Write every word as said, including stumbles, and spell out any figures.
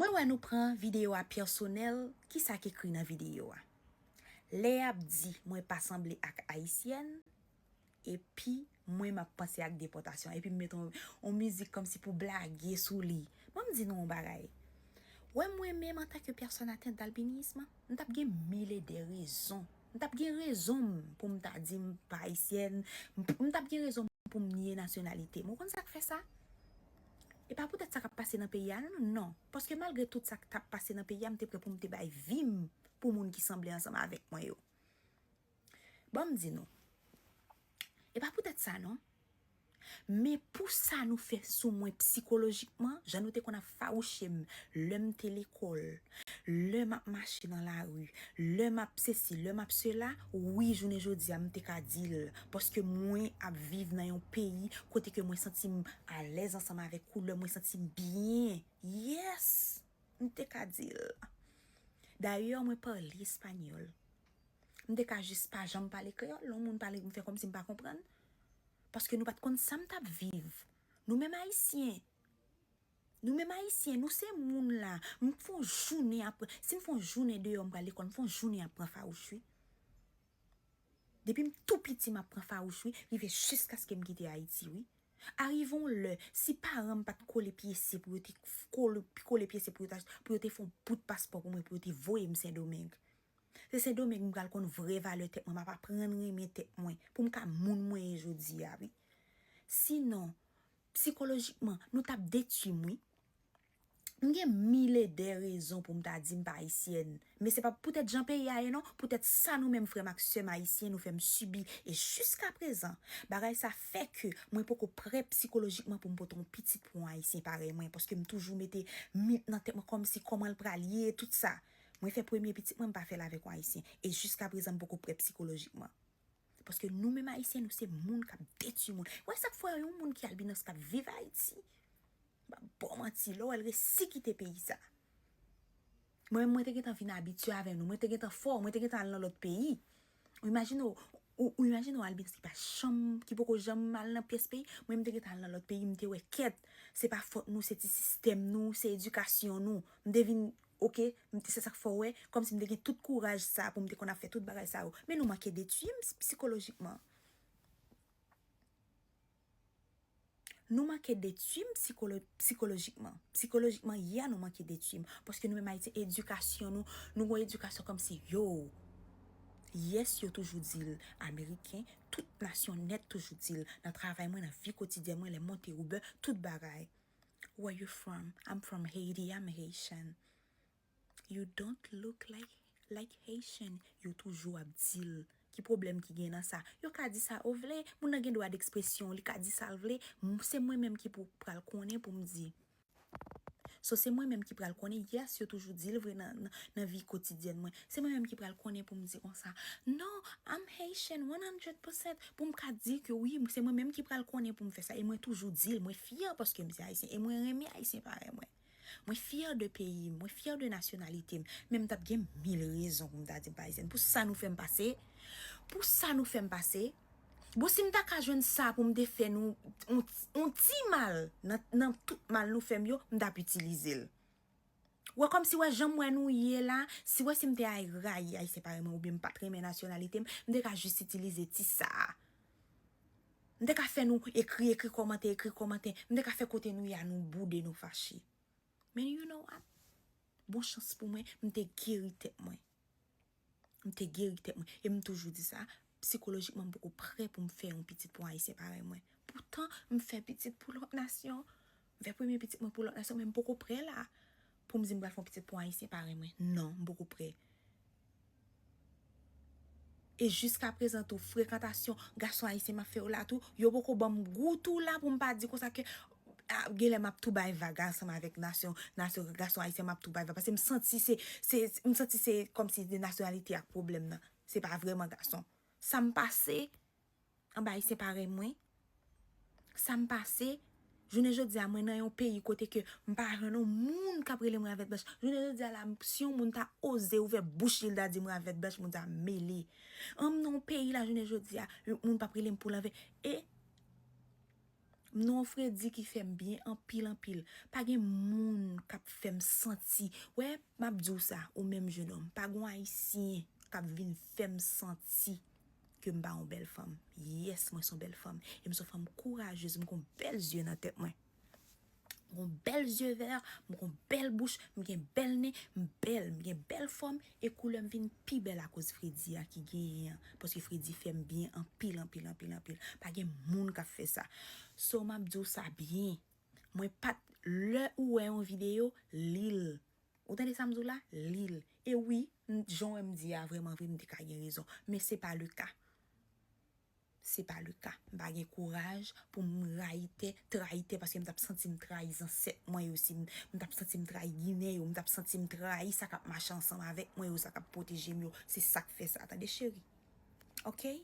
Wè, nou pran videyo a pèsonèl, kisa k ekri nan videyo a? Lè y ap di mwen pa sanble ak ayisyèn, epi mwen m ap panse ak depòtasyon, epi m met on, on mizik kòmsi pou blage sou li. Ban m di nou yon bagay. Wè, mwen menm, antanke pèsòn atent dalbinism, m t ap gen mil e de rezon. M t ap gen rezon m pou m ta di m pa ayisyèn, m, m t ap gen rezon m pou m nye nasyonalite m. Ou konn sa k fè sa? E pa poutèt sa k ap pase nan peyi a, non, non. Paske malgre tout sa k t ap pase nan peyi a, m te prè pou m te bay vi m pou moun ki sanble ansanm avèk mwen yo. Ban m di nou, e pa poutèt sa, non. Men pou sa nou fè sou mwen psikolojikman, jan nou te konn ap fawouche m lè m te lekòl, lè m ap mache nan lari, lè m ap sesi, lè m ap sela, wi, jounen jodi a, m te ka di l, paske mwen ap viv nan yon peyi kote ke mwen santi m alèz ansanm avèk koulè, mwen santi m byen. Yes! M te ka di l. Dayè, mwen pale espanyòl. M te ka jis pa janm pale kreyòl, lè yon moun pale, m fè kòmsi m pa konprann. Paske nou pa t konn sa m t ap viv. Nou menm ayisyen. Nou menm ayisyen, nou se moun la. M fè yon jounen ap, si m fè yon jounen deyò, m pral lekòl, m fè yon jounen ap pran fawouch, wi. Depi m tou piti, m ap pran fawouch, wi. Rive jiskaske m kite Ayiti, wi. Arive yon lè, si paran m pa t kole pyese pou yo te kole, kole pyese pou yo te, pou yo te fè yon bout paspò pou mwen, pou yo te voye m Sendomeng. Se Sendomeng m pral konn vrè valè tèt mwen, m ap aprann renmen tèt mwen, pou m ka moun mwen ye jodi a, wi. Sinon, psikolojikman, nou t ap detwi m, wi. M gen mil e de rezon pou m ta di m pa ayisyèn. Men se pa poutèt jan peyi a ye non, poutèt sa nou menm frè m ak sè m ayisyen nou fè m sibi. E jiskaprezan, bagay sa fè ke mwen poko prè psikolojikman pou m pote yon pitit pou yon ayisyen parèy mwen, paske m toujou mete mit nan tèt mwen kòmsi kòman l pral ye, tout sa. Mwen fè premye pitit mwen, m pa fè l avèk yon ayisyen. E jiskaprezan, m poko prè psikolojikman. Paske nou menm ayisyen, nou se moun k ap detwi moun. Wè sa k fè yon moun ki albinos k ap viv Ayiti? M pa ba w manti, lè w wè l resi kite peyi sa. Mwen menm, mwen te gentan vin abitye avè nou. Mwen te gentan fò, mwen te gentan al nan lòt peyi. Ou imajine w, ou, ou imajine w albinos ki pa janm, ki poko janm al nan pyès peyi. Mwen, m te gentan al nan lòt peyi, m te wè kèt. Se pa fòt nou, se ti sistèm nou, se edikasyon nou. M te vin, oke, m te, se sa k fè w wè, kòmsi m te gen tout kouraj sa pou m te konn ap fè tout bagay sa yo. Men nou manke detwi m s-, psikolojikman. Nou manke detwi m psikolo-, psikolojikman. Psikolojikman, ya, nou manke detwi m. Paske nou menm Ayiti, edikasyon nou, nou gon edikasyon kòmsi, yo, yes, yo toujou di l ameriken, tout nasyon nèt toujou di l nan travay mwen, nan vi kotidyèn mwen, lè m monte Uber, tout bagay. Where you from? I'm from Haiti, I'm Haitian. You don't look like, like Haitian. Yo toujou ap di l. Ki pwoblèm ki gen nan sa? Yo ka di sa yo vle. Moun nan gen dwa dekspresyon, li ka di sa l vle. M-, se mwen menm ki pou pral konnen pou m di. So, se mwen menm ki pral konnen. Yes, yo toujou di l vre nan, nan, nan vi kotidyèn mwen. Se mwen menm ki pral konnen pou m di konsa. Non, I'm Haitian one hundred percent. Pou m ka di ke wi, se mwen menm ki pral konnen pou m fè sa. E mwen toujou di l, mwen fyè paske m se ayisyen. E mwen renmen ayisyen parèy mwen. Mwen fyè de peyi m, mwen fyè de nasyonalite m, men m t ap gen mil rezon pou m ta di m pa ayisyèn. Pou sa nou fè m pase, pou sa nou fè m pase, bon, si m ta ka jwenn sa pou m te fè nou on, on ti mal nan, nan tout mal nou fè m yo, m t ap itilize l. Wè, kòmsi wè jan m wè nou ye la, si wè si m te ay rayi ayisyen parèy mwen oubyen m pa t renmen nasyonalite m, m te ka jis itilize ti sa a. M te ka fè nou ekri, ekri kòmantè, ekri kòmantè. M te ka fè kote nou ye a, nou boude, nou fache. Men you know what? Bon chans pou mwen, m te geri tèt mwen. M te geri tèt mwen. E m toujou di sa, psikolojikman, m poko prè pou m fè yon pitit pou yon ayisyen parèy mwen. Poutan, m fè pitit pou lòt nasyon. M fè premye pitit mwen pou lòt nasyon, men m poko prè la pou m di m pral fè yon pitit pou yon ayisyen parèy mwen. Non, m poko prè. E jiskaprezan tou, frekantasyon gason ayisyen m ap fè yo la tou, yo poko ban m gou tou la pou m pa di konsa ke, a, genlè m ap tou bay vag ansanm avèk nasyon, nasyon, gason ayisyen m ap tou bay vag. Paske m santi se, se, m santi se kòmsi de nasyonalite ak pwoblèm nan. Se pa vrèman gason. Sa m pase, anba ayisyen parèy mwen. Sa m pase, jounen jodi a, mwen nan yon peyi kote ke m pa jwenn yon moun k ap rele m Ravèt Blanch. Jounen jodi a la, si yon moun ta oze ouvè bouch li, l ta di m Ravèt Blanch, moun sa mele. An, m nan yon peyi la, jounen jodi a, yon moun p ap rele m pou lanvè. E M nan yon fredi ki fè m byen anpil, anpil. Pa gen moun k ap fè m santi. Wè, m ap di w sa, ou menm jenòm. Pa gen yon ayisyen k ap vin fè m santi ke m pa yon bèl fanm. Yes, mwen se yon bèl fanm. E m se yon fanm kourajez, m gen yon bèl zye nan tèt mwen. M gen yon bèl zye vè, m gen yon bèl bouch, m gen bèl nen, m bèl, m gen bèl fòm, e koulè m vin pi bèl akoz fredi a ki genyen an. Paske fredi fè m byen anpil, anpil, anpil, anpil. Pa gen moun k ap fè sa. So, m ap di w sa byen. Mwen pa t, lè ou wè yon videyo, li l. Ou tande sa m di w la? Li l. E wi, m, jan w wè m di a, vrèman vre, m te ka gen rezon. Men se pa le ka. Se pa le ka. M pa gen kouraj pou m rayi tè, trayi tè, paske m t ap santi m trayi zansèt mwen yo, si m, m t ap santi m trayi Ginen yo, m t ap santi m trayi sa k ap mache ansanm avèk mwen yo, sa k ap pwoteje m yo. Se sa k fè sa, tande cheri. Oke?